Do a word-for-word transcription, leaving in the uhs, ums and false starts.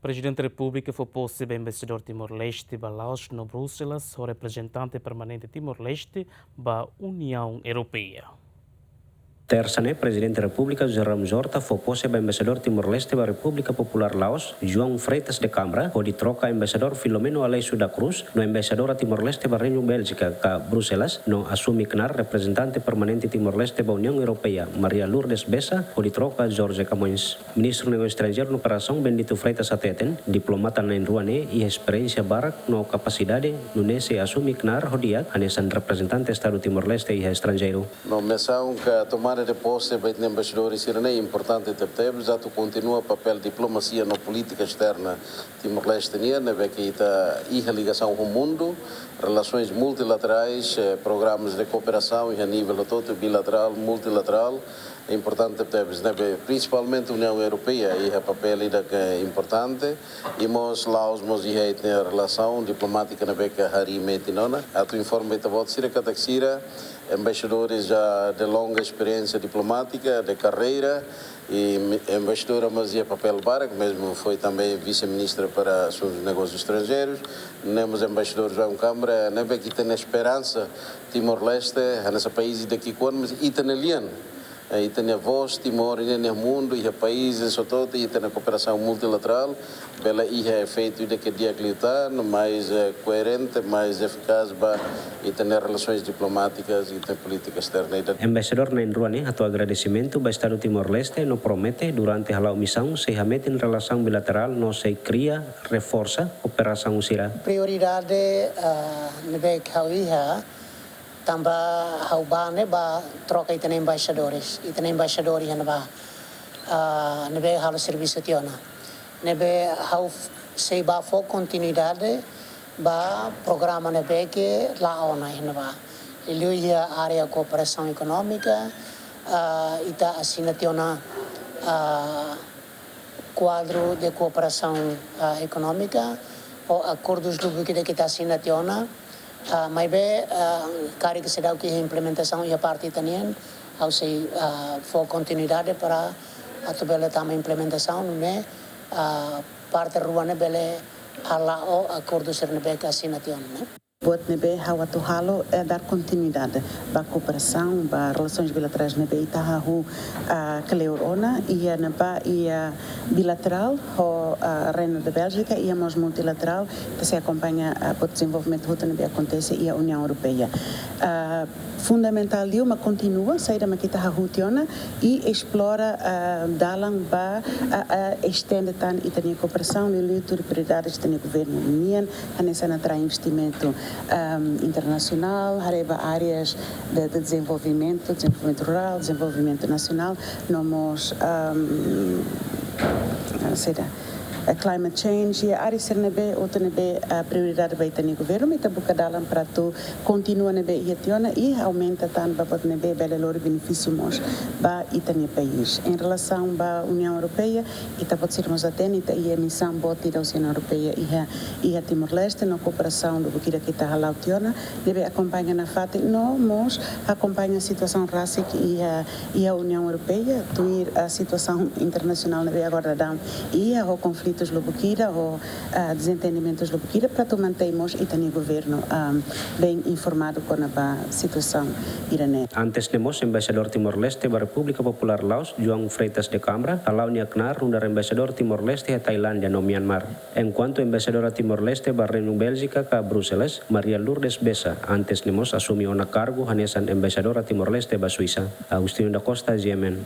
Prezidente Repúblika fó pose ba Embaixadór Timor-Leste ba Laos no Bruxelas, ho reprezentante permanente Timor-Leste ba Uniaun Europeia. Tersa ne'e, Prezidente Repúblika José Ramos Horta fó pose ba Embaixadór Timor-Leste ba Repúblika Populár Laos, João Freitas de Câmara, hodi troka Embaixadór Filomeno Aleixo da Cruz no Embaixadora Timor-Leste ba Reinu Bélgika ka Bruxelas, no asume knaar reprezentante permanente Timor-Leste ba Uniaun Europeia, Maria Lourdes Bessa, hodi troka Jorge Camões. Ministru Negósiu Estranjeiru no Kooperasaun Bendito Freitas hateten, diplomata na'in-rua ne'e iha esperiénsia barak no kapasidade, nune'e sei asume knaar ho di'ak hanesan reprezentante Estadu Timor-Leste iha estranjeiru. Nomeasaun ka tomada de pose ba ita-nia embaixadores sira-ne'e importante tebetebes, atu kontinua papél diplomasia no polítika esterna Timor-Leste nian, ne'ebé ke ita iha ligasaun ho mundu, relasoens multilaterais, eh, programas de kooperasaun iha nivel hotu-hotu, bilaterál, multilaterál, importante tebes, ne'ebé prinsipalmente Uniaun Europeia iha papél ida ke importante, i mós Laos mós iha ita-nia relasaun diplomátika ne'ebé ke harii metin ona. Atu informa ba ita-boot sira katak sira embaixadores já de longa experiência diplomática, de carreira, i mi-, embaixadora mós iha papél barak, mesmo foi também vice-ministra para assuntos de negócios estrangeiros. Nune'e mós embaixadór João Câmara, ne'ebé ke ita-nia esperansa Timor-Leste, hanesan país ida ki'ikoan, mas ita-nia lian, eh, ita-nia vós Timor iha mundu, iha países hotu-hotu, ita-nia kooperasaun multilaterál bele iha efeitu ida ke di'ak liután, mais, eh, koerente, mais efikás ba ita-nia relasoens diplomátikas, ita-nia polítika esterna. Embaixadór na'in-rua ne'e hato'o agradesimentu ba Estadu Timor-Leste no promete durante hala'o misaun sei hametin relasaun bilaterál no sei kria, reforsa kooperasaun sira. Prioridade, ah, ne'ebé ke ha'u iha, tanba ha'u bá ne'e ba troka ita-nia embaixadores, ita-nia embaixadór iha ne'ebá, ah, ne'ebé halo servisu tiha ona. Ne'ebé ha'u f-, sei ba fó kontinuidade ba programa ne'ebé ke la'o ona iha ne'ebá. Liuliu iha área kooperasaun ekonómika, ah, ita asina tiha ona, ah, kuadru de kooperasaun, ah, ekonómika, ho akordus lubuk ida ke ita asina tiha ona, ah, maibé, ah, karik seidauk iha implementasaun iha parte ita-nian, ha'u sei, ah, fó kontinuidade para atu bele tama implementasaun, nune'e, ah, parte rua ne'e bele hala'o akordu sira ne'ebé ke asina tiha ona, ne'e. Buat ne'ebé ha'u atu halo é dar kontinuidade ba kooperasaun, ba relasoens bilaterais ne'ebé ita hahú, ah, kleur ona, iha ne'ebá iha bilaterál ho, ah, Reino de Bélgica, iha mós multilaterál, ita sei akompaña, ah, buat dezenvolvimentu hotu ne'ebé akontese iha Uniaun Europeia. Ah, fundamentál liu mak kontinua saida mak ita hahú tiha ona i esplora, ah, dalan ba, ah, ah, estende tan ita-nia kooperasaun, liuliu tuir prioridades ita-nia governu nian, hanesan atrai investimentu, ahm, internasionál, haree ba áreas de, de dezenvolvimentu, dezenvolvimentu rurál, dezenvolvimentu nasionál, no mós, ahm, saida, eh, climate change, i área sira ne'ebé, hotu ne'ebé, ah, prioridade ba ita-nia governu, ita buka dalan para atu kontinua ne'ebé iha tiha ona i aumenta tan ba buat ne'ebé bele lori benefísiu mós ba ita-nia país. Em relasaun ba Uniaun Europeia, ita-boot sira mós hatene, ita iha misaun boot ida husi Uniaun Europeia iha, iha Timor-Leste, no kooperasaun lubuk ida ke ita hala'o tiha ona, ne'ebé akompaña nafatin no mós akompaña situasaun rasik iha, iha Uniaun Europeia, tuir, ah, situasaun internasionál ne'ebé agora daudaun iha ho konflitus lubuk ida, ho, ah, dezentendimentus lubuk ida, para atu mantein mós ita-nia governu, ah, bem informadu kona-ba situasaun ida-ne'e. Antes ne'e mós, Embaixadór Timor-Leste ba Repúblika Populár Laos, João Freitas de Câmara, hala'o nia knaar nu'udar Embaixadór Timor-Leste iha Tailándia no Mianmar. Enkuantu Embaixadora Timor-Leste ba Reinu Bélgika ka Bruxelas, Maria Lourdes Bessa, antes ne'e mós asume ona kargu hanesan Embaixadora Timor-Leste ba Suisa. Agostinho da Costa, G M N.